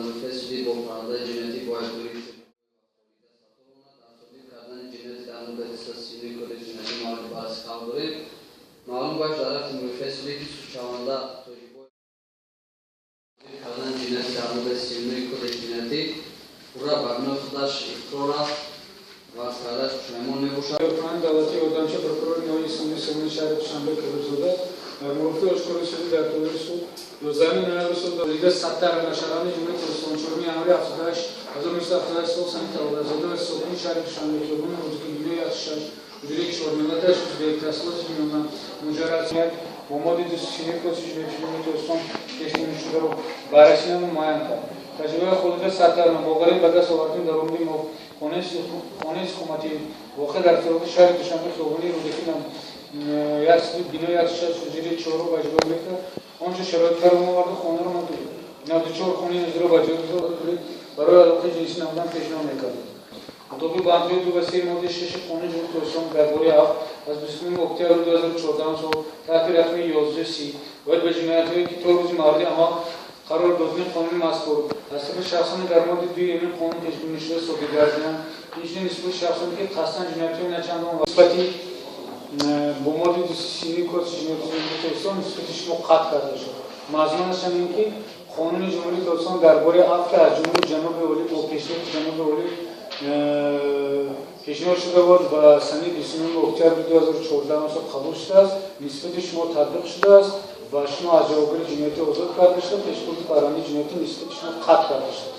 Мурофиаи судӣ бо парвандаи ҷиноятӣ бо айбдории дар содир кардани ҷинояти дар моддаи 339 Кодекси ҷиноятӣ мавриди баррасӣ қарор дорем. Маълум гашт дар рафти мурофиаи судӣ, ки судшаванда Тоҷибоев содир кардани ҷинояти дар моддаи 39 Кодекси ҷиноятӣ пурра ба гуноҳи худаш иқрор аст ва аз кардааш пушаймон мебошад. Кунандаи давлатии, ёрдамчи прокурори ноҳияи Исломии сомони шаҳри Душанбе Кабирзода дар мурофиаи ошкори судӣ дар толори суд 11 ноябри соли Холида Саттарова, шаҳрванди Ҷумҳурии Тоҷикистон, 4 январи 1978 сол сани таваллудзода ва сокини шаҳри Душанбе, хиёбони Рӯдакӣ, бинои 106, ҳуҷраи 4, миллаташ узбек, таҳсилоти миёна, муҷаррад, бо моддаи 231 Кодекси ҷиноятии Ҷумҳурии Тоҷикистон пешбинишударо баррасӣ намуд, муайян кард. Таҷрибаи Холида Саттарова бо ғараз ба даст овардани даромади хонаи истиқоматӣ, воқеъ дар торафи шаҳри Душанбе, хиёбони Рӯдакӣ, бинои 106, ҳуҷраи 4-ро ба иҷро гирифта, он ҷо шароит фароҳам оварда, хонаро 94 хонаи нозиро ба ҷой барои алоқаи ҷинсӣ намудан пешниҳод мекард. Мутобиқ бандҳои 2 ва 3 моддаи 6 Қонуни Ҷумҳурии Тоҷикистон дар бораи афв аз 29 октябри 2014 сол таҳти рақами 1130 оид ба ҷиноятҳое, ки то рӯзи мавриди амал қарор додани қонуни мазкур аз тарафи шахсоне дар моддаи 2 ин қонун пешбинишуда содир гардиданд, инчунин нисбати шахсоне, ки қасдан ҷиноятҳои начандон нисбати бо моддаи 239 Кодекси ҷиноятии Ҷумҳурии Тоҷикистон нисбати шумо қатъ карда шуд. Мазмунаш ҳам ин ки Қонуни Ҷумҳурии Тоҷикистон дар бораи афв аз ҷониби ҷаноби олӣ бо пешниҳоди ҷаноби олӣ пешниҳод шуда буд ва санаи 29 октябри 2014 сол қабул шудааст, нисбати шумо татбиқ шудааст ва шумо аз ҷавобгарии ҷиноятӣ озод карда шуда, пешбурди парвандаи ҷиноятӣ нисбати шумо қатъ карда шудааст.